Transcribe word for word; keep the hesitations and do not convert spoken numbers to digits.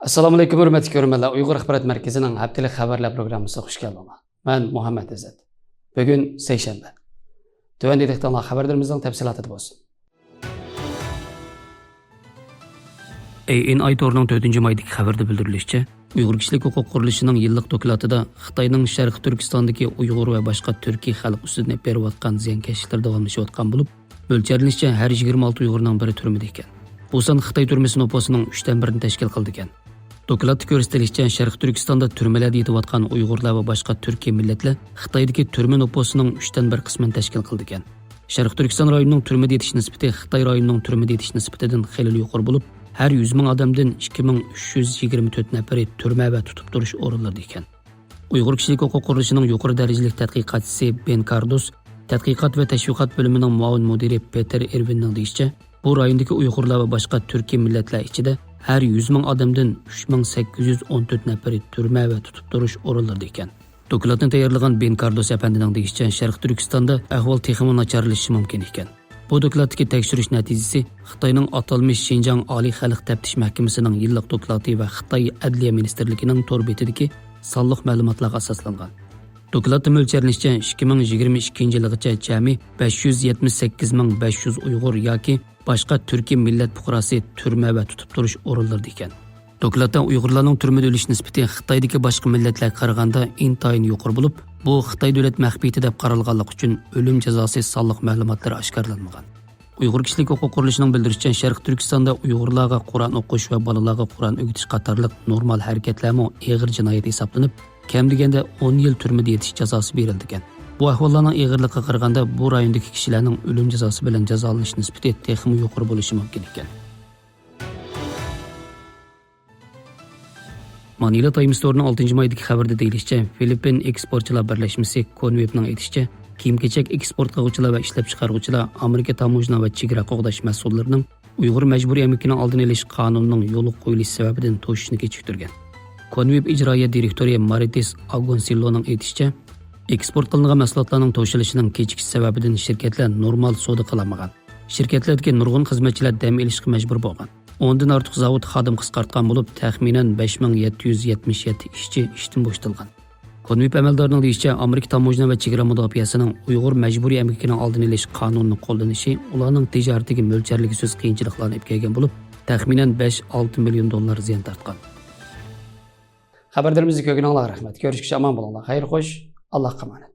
ئەسسالامۇئەلەيكۇم، ھۆرمەتلىك كۆرۈرمەنلەر. ئۇيغۇر ئاخبارات مەركىزىنىڭ ھەپتىلىك خەۋەرلەر پروگراممىسىغا خۇش كەلدىڭلار. مەن مۇھەممەد ئىززەت. بۈگۈن سەيشەنبە. تۆۋەندە دىققىتىڭلار خەۋەرلىرىمىزنىڭ تەپسىلاتىدا بولسۇن. ئەي ئېن ئاي تورىنىڭ تۆتىنچى مايدىكى خەۋىرىدە بىلدۈرۈلۈشىچە، ئۇيغۇر كىشىلىك ھوقۇق قۇرۇلۇشىنىڭ يىللىق دوكلاتىدا خىتاينىڭ شەرقىي تۈركىستاندىكى ئۇيغۇر ۋە باشقا تۈركىي خەلق ئۈستىدىن ئېلىپ بېرىۋاتقان زىيانكەشلىكلىرى داۋاملىشىۋاتقان بولۇپ، مۆلچەرلىنىشىچە، ھەر يىگىرمە ئالتە ئۇيغۇرنىڭ بىرى تۈرمىدە ئىكەن. بۇ سان خىتاي تۈرمىسى نوپۇسىنىڭ ئۈچتىن بىرىنى تەشكىل قىلىدىكەن. دوكلاتتا كۆرسىتىلىشىچە، شەرقىي تۈركىستاندا تۈرمىلەردە يېتىۋاتقان ئۇيغۇرلار ۋە باشقا تۈركىي مىللەتلەر خىتايدىكى تۈرمە نوپۇسىنىڭ ئۈچتىن بىر قىسمىنى تەشكىل قىلىدىكەن. شەرقىي تۈركىستان رايونىنىڭ تۈرمىدە يېتىش نىسبىتى خىتاي رايونىنىڭ تۈرمىدە يېتىش نىسبىتىدىن خېلىلا يۇقىرى بولۇپ، ھەر يۈز مىڭ ئادەمدىن ئىككى مىڭ ئۈچ يۈز يىگىرمە تۆت نەپىرى تۈرمە ۋە تۇتۇپ تۇرۇش ئورۇنلىرىدا ئىكەن. ئۇيغۇر كىشىلىك ھوقۇق قۇرۇلۇشىنىڭ يۇقىرى دەرىجىلىك تەتقىقاتچىسى بېن كاردوس، تەتقىقات ۋە تەشۋىقات بۆلۈمىنىڭ مۇئاۋىن مۇدىرى پېتېر ئېرۋىننىڭ دېيىشىچە، بۇ رايوندىكى ئۇيغۇرلار ۋە باشقا تۈركىي مىللەتلەر ئىچىدە ھەر يۈز مىڭ ئادەمدىن ئۈچ مىڭ سەككىز يۈز ئون تۆت نەپىرى تۈرمە ۋە تۇتۇپ تۇرۇش ئورۇنلىرىدا ئىكەن. دوكلاتنى تەييارلىغان بېن كاردوس ئەپەندىنىڭ دېيىشىچە، شەرقىي تۈركىستاندا ئەھۋال تېخىمۇ ناچارلىشىشى مۇمكىن ئىكەن. بۇ دوكلاتتىكى تەكشۈرۈش نەتىجىسى خىتاينىڭ ئاتالمىش شىنجاڭ ئالىي خەلق تەپتىش مەھكىمىسىنىڭ يىللىق دوكلاتى ۋە خىتاي ئەدلىيە مىنىستىرلىكىنىڭ تور بېتىدىكى سانلىق مەلۇماتلارغا ئاساسلانغان. دوكلاتتا مۆلچەرلىنىشىچە، ئىككى مىڭ يىگىرمە ئىككىنچى يىلغىچە جەمئىي بەش يۈز يەتمىش سەككىز مىڭ بەش يۈز ئۇيغۇر ياكى باشقا تۈركىي مىللەت پۇقراسى تۈرمە ۋە تۇتۇپ تۇرۇش ئورۇنلىرىدا ئىكەن. دوكلاتتا ئۇيغۇرلارنىڭ تۈرمىدە ئۆلۈش نىسبىتى خىتايدىكى باشقا مىللەتلەرگە قارىغاندا ئىنتايىن يۇقىرى بولۇپ، بۇ خىتاي دۆلەت مەخپىيىتى دەپ قارالغانلىقى ئۈچۈن ئۆلۈم جازاسى سانلىق مەلۇماتلىرى ئاشكارىلانمىغان. ئۇيغۇر كىشىلىك ھوقۇق قۇرۇلۇشىنىڭ بىلدۈرۈشىچە، شەرقىي تۈركىستاندا ئۇيغۇرلارغا قۇرئان ئوقۇش ۋە بالىلارغا قۇرئان ئۆگىتىش قاتارلىق نورمال ھەرىكەتلەرمۇ ئېغىر جىنايەت ھېسابلىنىپ، كەم دېگەندە ئون يىل تۈرمىدە يېتىش جازاسى بېرىلىدىكەن. بۇ ئەھۋاللارنىڭ ئېغىرلىقىغا قارىغاندا، بۇ رايوندىكى كىشىلەرنىڭ ئۆلۈم جازاسى بىلەن جازالىنىش نىسبىتى تېخىمۇ يۇقىرى بولۇشى مۇمكىن ئىكەن. مانىلا تايمس تورىنىڭ ئالتىنچى مايدىكى خەۋىرىدە دېيىلىشىچە، فىلىپپىن ئېكسپورتچىلار بىرلەشمىسى كونۋېپنىڭ ئېيتىشىچە، كىيىم-كېچەك ئېكسپورت قىلغۇچىلار ۋە ئىشلەپچىقارغۇچىلار ئامېرىكا تاموژنا ۋە چېگرا قوغداش مەسئۇللىرىنىڭ ئۇيغۇر مەجبۇرىي ئەمگىكىنىڭ ئالدىنى ئېلىش قانۇنىنىڭ يولغا قويۇلۇشى سەۋەبىدىن توشۇشنى كېچىكتۈرگەن. كونۋېپ ئىجرائىيە دىرېكتورى مارىتىس ئاگونسىلونىڭ ئېيتىشىچە، ئېكسپورت قىلىنغان مەھسۇلاتلارنىڭ توشۇلۇشىنىڭ كېچىكىشى سەۋەبىدىن شىركەتلەر نورمال سودا قىلالمىغان. شىركەتلەردىكى نۇرغۇن خىزمەتچىلەر دەم ئېلىشقا مەجبۇر بولغان. ئوندىن ئارتۇق زاۋۇت خادىم قىسقارتقان بولۇپ، تەخمىنەن بەش مىڭ يەتتە يۈز يەتمىش يەتتە ئىشچى ئىشتىن بوشىتىلغان. كونۋېپ ئەمەلدارىنىڭ دېيىشىچە، ئامېرىكا تاموژنا ۋە چېگرا مۇداپىئەسىنىڭ ئۇيغۇر مەجبۇرىي ئەمگىكىنىڭ ئالدىنى ئېلىش قانۇنىنى قوللىنىشى ئۇلارنىڭ تىجارىتىگە مۆلچەرلىگۈسىز قىيىنچىلىقلارنى ئېلىپ كەلگەن بولۇپ، تەخمىنەن بەش ئالتە مىليون دوللار زىيان تارتقان. خەۋەرلىرىمىزنى كۆرگىنىڭلارغا رەھمەت. كۆرۈشكىچە ئامان بولۇڭلار. خەير خوش. ئاللاھقا ئامانەت.